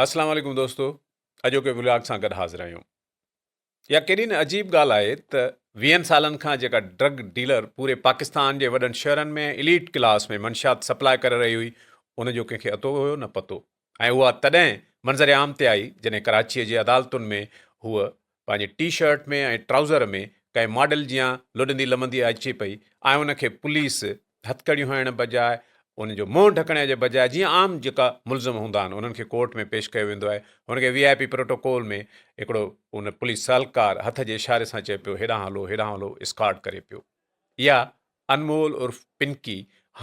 اسلام عليڪم دوستو اڄوڪي ولاگ سان گڏ حاضر آهيون. اها ڪيڏي نه عجيب ڳالهه آهي ته ويهن سالن کان جيڪا ڊرگ ڊيلر پوري پاڪستان جي وڏن شهرن ۾ ايليٽ ڪلاس ۾ منشيات سپلاء ڪري رهي هئي ان جو ڪنهن کي اتو هيو نه پتو ۽ اها تڏهن منظر عام تي آئي جڏهن ڪراچيء جي عدالتن ۾ هوء پنهنجي ٽي شرٽ ۾ ۽ ٽرائوزر ۾ ڪنهن ماڊل جيان لڏندي لمندي اچي پئي ۽ ان کي پوليس هٿڪڙيون هڻڻ بجاء ان جو منهن ڍڪڻ جي بجاء جيئن عام جيڪا ملزم هوندا آهن انهن کي ڪورٽ ۾ پيش ڪيو ويندو آهي هن کي وي آء پي پروٽوڪول ۾ هڪڙو ان پوليس اهلڪار هٿ جي اشاري سان چئي پيو هيڏانهن هلو هيڏانهن هلو اسڪارٽ ڪري پيو اها انمول عرف پنڪي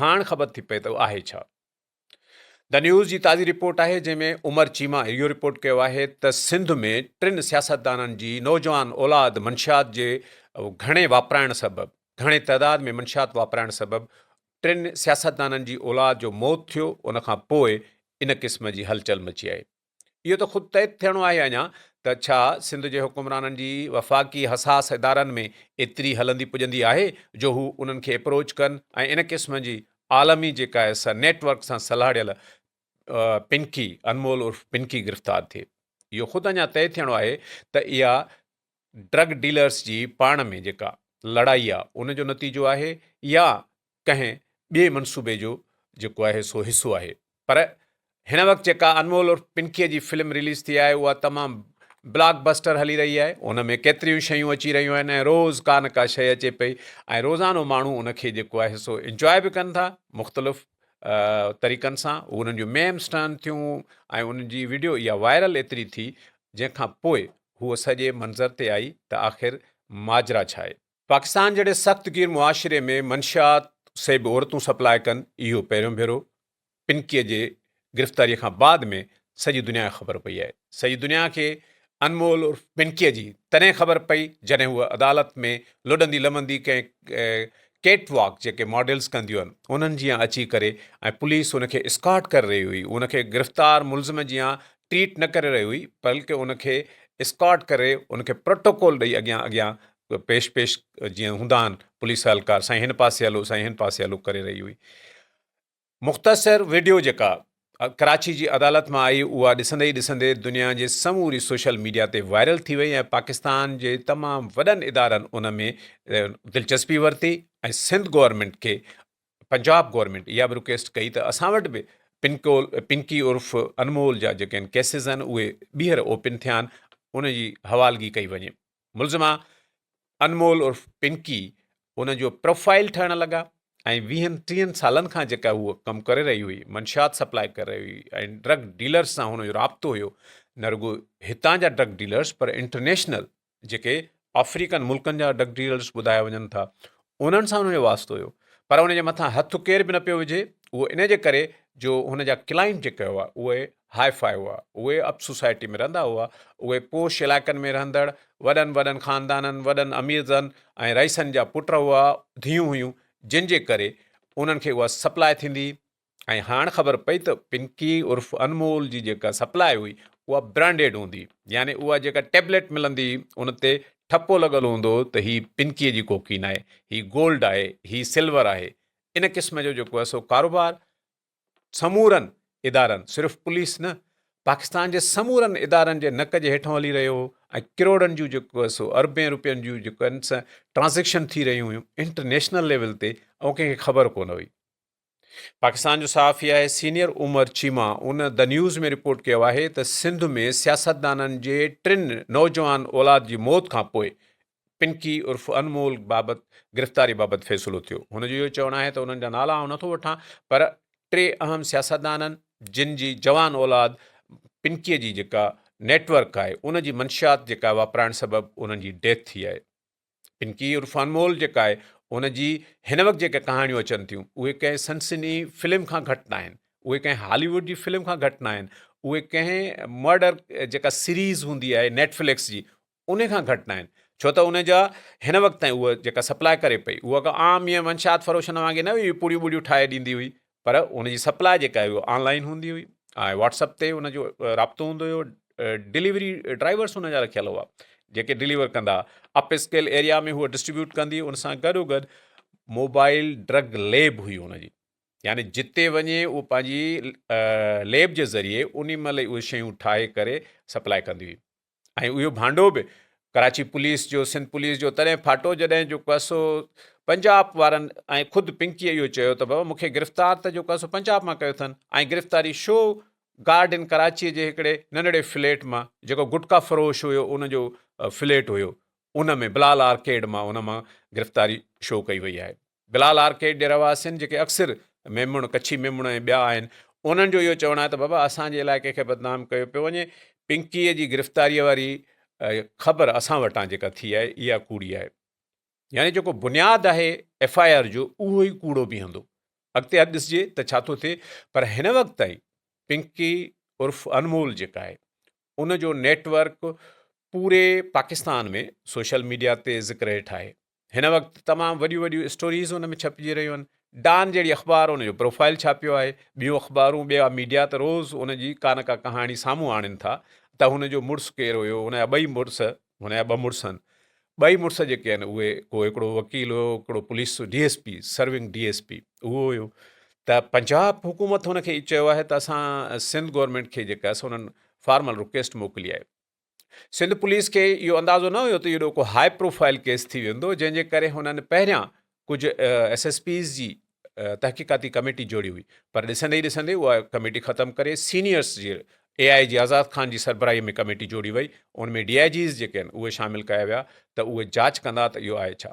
هاڻ خبر ٿي پئي ته آهي ڇا؟ The news جي تازي رپورٽ آهي جنهن ۾ عمر چيما اهو رپورٽ ڪيو آهي ته سنڌ ۾ ٽن سياستدانن جي نوجوان اولاد منشيات جي گهڻي واپرائڻ سبب گهڻي تعداد ۾ منشيات واپرائڻ سبب ٽن سياستدانن جي اولاد جو موت ٿيو ان کان پوء ان قسم جي هلچل مچي آهي. اهو ته خود طئي ٿيڻو آهي اڃا ته ڇا سنڌ جي حڪمرانن جي وفاقي حساس ادارن ۾ ايتري هلندي پڄندي آهي جو هو انهن کي اپروچ ڪن ۽ ان قسم جي عالمي جيڪا آهي سا نيٽ ورڪ سان سلهاڙيل پنڪي انمول عرف پنڪي گرفتار ٿئي. اهو خود اڃا طئي ٿيڻو آهي ته اها ڊرگ ڊيلرز جي پاڻ ۾ جيڪا لڙائي آهي ان جو نتيجو آهي يا ڪنهن ٻئي منصوبي جو جيڪو آهي سو حصو آهي پر هن وقت جيڪا انمول عرف پنڪيء جي فلم رليز ٿي آهي اها تمام بلاڪ بسٽر هلي رهي آهي ان ۾ ڪيتريون شيون اچي رهيون آهن ۽ روز ڪا نه ڪا شيء اچي پئي ۽ روزانو ماڻهو ان کي جيڪو آهي سو انجواء به ڪن ٿا مختلف طريقن سان انهن جون ميمس ٺهن ٿيون ۽ انهن جي وڊيو اها وائرل ايتري ٿي جنهن کان پوء هوء سڄي منظر تي آئي ته آخر ماجرا ڇا آهي. پاڪستان جهڙي سخت گير معاشري ۾ منشيات سي به عورتون سپلاء ڪن اهو پهريون ڀيرو پنڪيء جي گرفتاريء کان بعد ۾ سڄي دنيا کي خبر پئي آهي. سڄي دنيا کي انمول عرف پنڪيء جي تڏهن خبر پئي جڏهن هوء عدالت ۾ لڏندي لمندي ڪنهن ڪيٽ واڪ جيڪي ماڊلز ڪنديون آهن انهن جيان اچي ڪري ۽ پوليس ان کي اسڪارٽ ڪري رهي هئي ان کي گرفتار ملزم جيان ٽريٽ نه ڪري رهي هئي بلڪه ان کي اسڪارٽ ڪري ان کي پروٽوڪول ڏئي اڳيان اڳيان پيش پيش جيئن هوندا آهن پوليس اهلڪار سائين هن پاسي هلو سائين هن پاسي هلو ڪري رهي هئي. مختصر وڊيو جيڪا ڪراچي جي عدالت مان آئي اها ڏسندي ئي ڏسندي دنيا جي سموري سوشل ميڊيا تي وائرل ٿي وئي ۽ پاڪستان جي تمام وڏن ادارن ان ۾ دلچسپي ورتي ۽ سنڌ گورنمينٽ کي پنجاب گورنمينٽ اها به رڪويسٽ ڪئي ته اسان وٽ به پنڪول پنڪي عرف انمول جا جيڪي آهن ڪيسز آهن اهي ٻيهر اوپن ٿيا آهن ان جي حوالگي ڪئي وڃي. ملزمه انمول عرف پنڪي ان جو پروفائيل ٺهڻ لڳا ۽ ويهن ٽيهن سالن کان جيڪا هوء ڪم ڪري رهي هئي، منشيات سپلاء ڪري رهي هئي ۽ ڊرگ ڊيلرز سان هن جو رابطو هيو، نه رڳو هتان جا ڊرگ ڊيلرز پر انٽرنيشنل جيڪي آفريڪن ملڪن جا ڊرگ ڊيلرز ٻڌايا وڃن ٿا انهن سان هن جو واسطو هيو پر ان جي مٿان هٿ ڪير به نه پيو وجهي اهو ان جي ڪري جو هن جا ڪلائنٽ جيڪي هئا اهي هاء فاء هئا، اهي اپ سوسائٽي ۾ رهندا هئا، اهي پوش علائقن ۾ رهندڙ وڏن وڏن خاندانن، وڏن اميرزن ۽ رئيسن جا پٽ هئا، ڌيئون هيون، جن جي ڪري انهن کي اها سپلاء ٿيندي ۽ هاڻ خبر پئي ته پنڪي عرف انمول جي جيڪا سپلاء هئي اها برانڊيڊ هوندي يعني اها جيڪا ٽيبليٽ ملندي هئي ان تي ٺپو لڳل هوندو هو ته هي پنڪيء جي ڪوڪين آهي، هي گولڊ آهي، هي سلور آهي، ان قسم جو جيڪو آهي سو ڪاروبار سمورن ادارن صرف پوليس نه پاڪستان جي سمورن ادارن جي نڪ جي هيٺان هلي رهيو هو ۽ ڪروڙن جون جيڪو سو اربين روپين جون جيڪو آهن سا ٽرانزيڪشن ٿي رهيون هيون انٽرنيشنل ليول تي ۽ ڪنهن کي خبر ڪونه هئي. پاڪستان جو صحافي آهي senior Umar Cheema in the news ۾ report ڪيو آهي ته سنڌ ۾ سياستدانن جي ٽن نوجوان اولاد جي موت کان پوء پنڪي عرف انمول بابت گرفتاري بابت فيصلو ٿيو. هن جو اهو چوڻ آهي ته انهن جا نالا آئون نٿو وٺان پر ٽي اهم سياستدانن جن جي جوان اولاد پنڪي جي جيڪا نيٽ ورڪ آهي ان جي منشيات جيڪا واپرائڻ سبب انهن جي ڊيٿ ٿي آهي. پنڪي عرف انمول جيڪا آهي ان جي هن وقت جيڪي ڪهاڻيون اچن ٿيون اهي ڪنهن سنسني فلم کان گهٽ ناهن. اهي ڪنهن هالي ووڊ جي فلم کان گهٽ ناهن. اهي ڪنهن مرڊر جيڪا سيريز هوندي آهي نيٽ فلڪس جي انهي کان گهٽ ناهن ڇو ته ان جا هن وقت تائين اها جيڪا سپلاء ڪري پئي اها ڪا عام ائين منشيات فروشن وانگي نه هئي پوڙيون ٻوڙيون ٺاهي ڏيندي هئي پر ان جي سپلاء جيڪا هئي اها آن لائن هوندي هئي ۽ واٽس اپ تي ان جو رابطو هوندو هيو ڊليوري ڊرائيورس ان جا رکيل هئا جيڪي ڊليور ڪندا اپ اسڪيل ايريا ۾ هوء ڊسٽريبيوٽ ڪندي ان سان گڏو گڏ موبائل ڊرگ ليب هئي ان جي. يعني جتي وڃي اهو پنهنجي ليب جي ذريعي انهي مهل ئي اهي شيون ٺاهي ڪري سپلاء ڪندي هئي ۽ اهو ڀانڊو به ڪراچي پوليس جو سنڌ پوليس جو تڏهن ڦاٽو جڏهن جيڪو آهي سو پنجاب وارن ۽ خود پنڪيء اهو چيو ته بابا مونکي گرفتار ته جيڪو آهي سو پنجاب مان ڪيو اٿن ۽ گرفتاري شو گارڊن ڪراچيء جي هڪڙي ننڍڙي فليٽ مان جيڪو گٽڪا فروش هيو ان جو فليٽ هيو ان ۾ بلال آرڪيڊ مان ان مان گرفتاري شو ڪئي وئي آهي. بلال آرڪيڊ جي رهواسين جيڪي اڪثر ميمڻ، ڪڇي ميمڻ ۽ ٻيا آهن، انهن جو اهو چوڻ آهي ته بابا اسان جي علائقي کي بدنام ڪيو پيو وڃي، پنڪيء جي گرفتاريء واري خبر اسان وٽان جيڪا ٿي آهي اها ڪوڙي آهي. يعني جيڪو بنياد آهي ايف I R جو اهو ئي ڪوڙو بيهندو. اڳتي هل ڏسجي ته ڇا ٿو ٿئي پر هن وقت تائين پنڪي عرف انمول جيڪا آهي ان جو نيٽ ورڪ پوري پاڪستان ۾ سوشل ميڊيا تي ذڪر هيٺ آهي. هن وقت تمام وڏيون وڏيون اسٽوريز ان ۾ ڇپجي رهيون آهن. ڊان جهڙي اخبار ان جو پروفائل ڇاپيو آهي. ٻيون اخبارون ٻيا ميڊيا ته روز ان جي ڪا نه ڪا ڪهاڻي سامهون آڻين ٿا ته هن جو مڙس ڪير هيو، هن جا ٻئي مڙس، هن جا ٻه مڙس آهن. ٻئي مڙس جيڪي آهن اهي ڪو هڪڙو وڪيل هيو، هڪڙو police D S P, serving D S P اهو هيو ته پنجاب حڪومت هن کي چيو آهي ته اسان سنڌ گورنمينٽ کي جيڪا سو انهن فارمل رڪويسٽ موڪلي آهي. سنڌ پوليس کي اهو اندازو نه هيو ته اهو ڪو هاء پروفائل ڪيس ٿي ويندو جنهن جي ڪري هنن پهريان ڪجهه ايس ايس پيز جي تحقيقاتي ڪميٽي جوڙي هئي پر ڏسندي ئي ڏسندي اها ڪميٽي ختم ڪري سينيئرس جي اي آء جي آزاد خان جي سربراهي ۾ ڪميٽي جوڙي وئي ان ۾ ڊي I Gs جيڪي آهن اهي شامل ڪيا ويا ته اهي جاچ ڪندا ته اهو آهي ڇا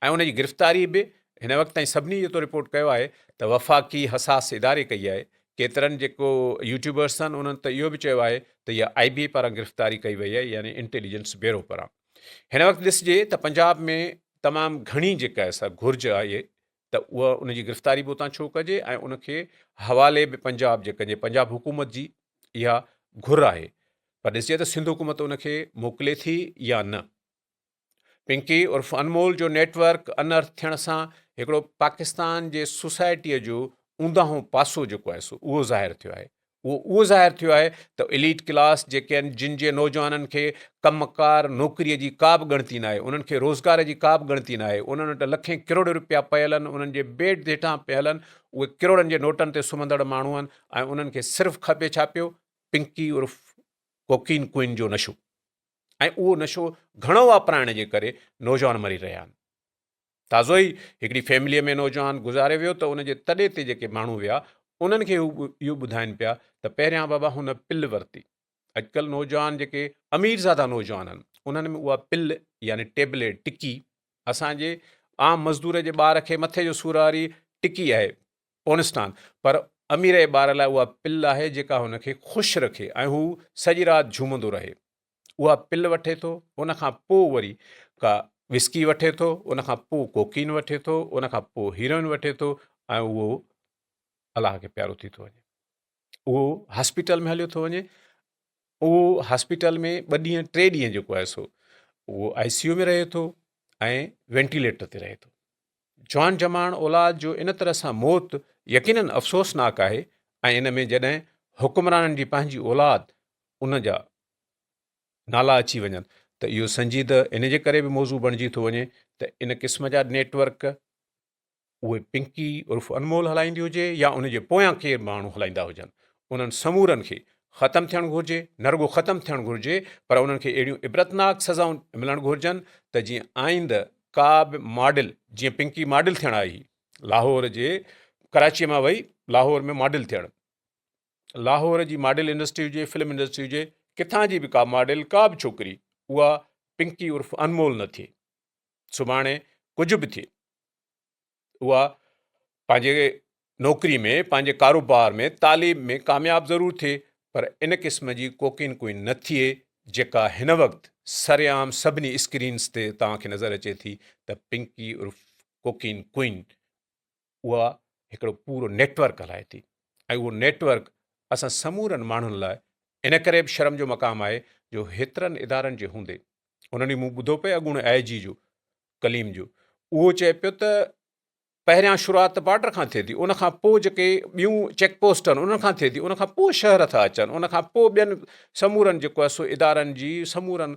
۽ ان جي گرفتاري به هن وقت تائين سڀني اهو رپورٽ ڪيو آهي ته وفاقي حساس اداري ڪئي آهي، ڪيترن جيڪو يوٽيوبرس آهن انهن ته اهو به چيو آهي ته اها آء بي پاران گرفتاري ڪئي وئي آهي يعني انٽيليجنس بيورو پاران. هن وقت ڏسجي ته پنجاب ۾ تمام گهڻي جيڪا آهي سا گهرج آهي ته اها ان جي گرفتاري به اتان ڇو ڪجي ۽ ان کي حوالي به پنجاب جي ڪجي، پنجاب حڪومت جي اها گهر آهي پر ڏسجي ته سنڌ حڪومت ان کي موڪلي ٿي يا نه. پنڪي عرف انمول جو نيٽ ورڪ انرٿ ٿيڻ سان هڪڙو پاڪستان جي سوسائٽيء جو اونداهون پاسو جيڪو آهي سو اهو ظاهر ٿيو آهي. اهو اهو ظاهر ٿيو آهي ته اليٽ ڪلاس جيڪي آهن جن جي نوجوانن کي ڪم ڪار نوڪريء جي ڪا به ڳڻتي ناهي، انهن کي روزگار جي ڪا به ڳڻتي ناهي، انهن وٽ لکين ڪروڙين روپيا پيل آهن، انهن جي بيڊ هيٺان پيل آهن، اهي ڪروڙن جي نوٽن تي سمهندڙ ماڻهو آهن ۽ انهن کي صرف کپي ڇا پيو؟ پنڪي عرف ڪوڪين ڪوئين جو نشو. ۽ اهو نشو گهڻو واپرائڻ جي ڪري نوجوان مري رهيا آهن. تازو ئي هڪڙي فيمليء ۾ نوجوان گذاري ويو ته ان جي تڏي تي جيڪي ماڻهو ويا انهن کي هو اهو ٻڌائين پيا ته پهريان بابا هن پل ورتي. اڄڪلهه نوجوان جيڪي اميرزادا نوجوان آهن انهن ۾ اها پل يعني ٽيبليٽ، ٽڪي، اسان جي عام مزدور جي ٻار کي مٿي جو سور واري ٽڪي آهي پونسٽان پر امير جي ٻار لاء اها پل آهي جيڪا هن کي خوش رکي ۽ هو سڄي رات جهومندو رهي. اها پل وٺي ٿو، ان کان پوء وري ڪا وسڪي وٺي ٿو، ان کان پوء ڪوڪين وٺي ٿو، ان کان پوء هيروئن وٺي ٿو ۽ اهو الله کي پيارو ٿي ٿو وڃي. اهو هاسپيٽل ۾ هليو ٿو وڃي، اهو هاسپيٽل ۾ ٻه ڏينهن ٽي ڏينهن جيڪو آهي سو اهو آء سي يو ۾ رهي ٿو ۽ وينٽيليٽر تي رهي ٿو. جوان جماڻ اولاد جو ان طرح سان موت يقينن افسوسناڪ آهي ۽ ان ۾ جڏهن حڪمرانن جي پنهنجي اولاد ان جا نالا اچي وڃن ته اهو سنجيده ان جي ڪري به موضوع بڻجي ٿو وڃي ته ان قسم جا نيٽ ورڪ اهي پنڪي عرف انمول هلائيندي هجي يا ان جي پويان ڪير ماڻهو هلائيندا هجن انهن سمورن کي ختم ٿيڻ گهرجي نه رڳو ختم ٿيڻ گهرجي پر انهن کي اهڙيون عبرتناڪ سزائون ملڻ گهرجن ته جيئن آئنده ڪا به ماڊل جيئن پنڪي ماڊل ٿيڻ آئي لاهور جي ڪراچيء مان وئي لاهور ۾ ماڊل ٿيڻ لاهور جي ماڊل انڊسٽري هجي، فلم انڊسٽري هجي، ڪٿان جي به ڪا ماڊل، ڪا به ڇوڪري اها پنڪي عرف انمول نه ٿئي. سڀاڻي ڪجهه به ٿئي، اها پنهنجي نوڪري ۾، پنهنجي ڪاروبار ۾، تعليم ۾ ڪامياب ضرور ٿئي پر ان قسم جي ڪوڪين ڪوئين نه ٿئي جيڪا هن وقت سرعام سڀني اسڪرينز تي توهان کي نظر اچي ٿي ته پنڪي عرف ڪوڪين ڪوئين اها هڪڙو پورو نيٽ ورڪ هلائي ٿي ۽ اهو نيٽ ورڪ اسان سمورن ماڻهن لاء ان ڪري به شرم جو مقام آهي جو هيترن ادارن جي هوندي ان ڏينهن مون ٻڌو پئي اڳوڻي آء جي جو ڪليم جو اهو چئي پيو ته پهريان شروعات ته بارڊر کان ٿئي ٿي ان کان پوء جيڪي ٻيون چيڪ پوسٽ آهن انهن کان ٿئي ٿي ان کان پوء شهر ٿا اچن ان کان پوء ٻين سمورن جيڪو آهي سو ادارن جي سمورن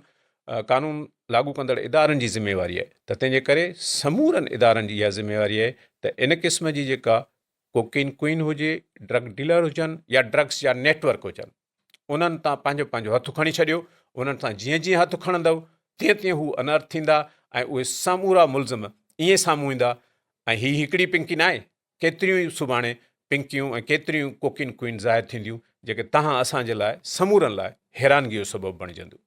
قانون لاڳو ڪندڙ ادارن جي ذميواري آهي ته تنهن جي ڪري سمورن ادارن جي اها ذميواري آهي ته ان قسم جي جيڪا ڪوڪين ڪوئين هجي، ڊرگ ڊيلر هجن يا ڊرگس جا نيٽ ورڪ هجن، انهن تان پنهنجو پنهنجو هٿ کڻي ڇڏيو، انهن تان جيئن جيئن هٿ کڻندؤ تيئن تيئن هو انرٿ ٿيندا ۽ اهي سمورا ملزم ائين سامهون ايندا ۽ هي هڪڙي پنڪي ناهي، ڪيتريون ئي سڀاڻي پنڪيون ۽ ڪيتريون ئي ڪوڪين ڪوئين ظاهر ٿينديون، جيڪي توهان اسان جي لاء سمورن لاء حيرانگي جو سبب بڻجنديون.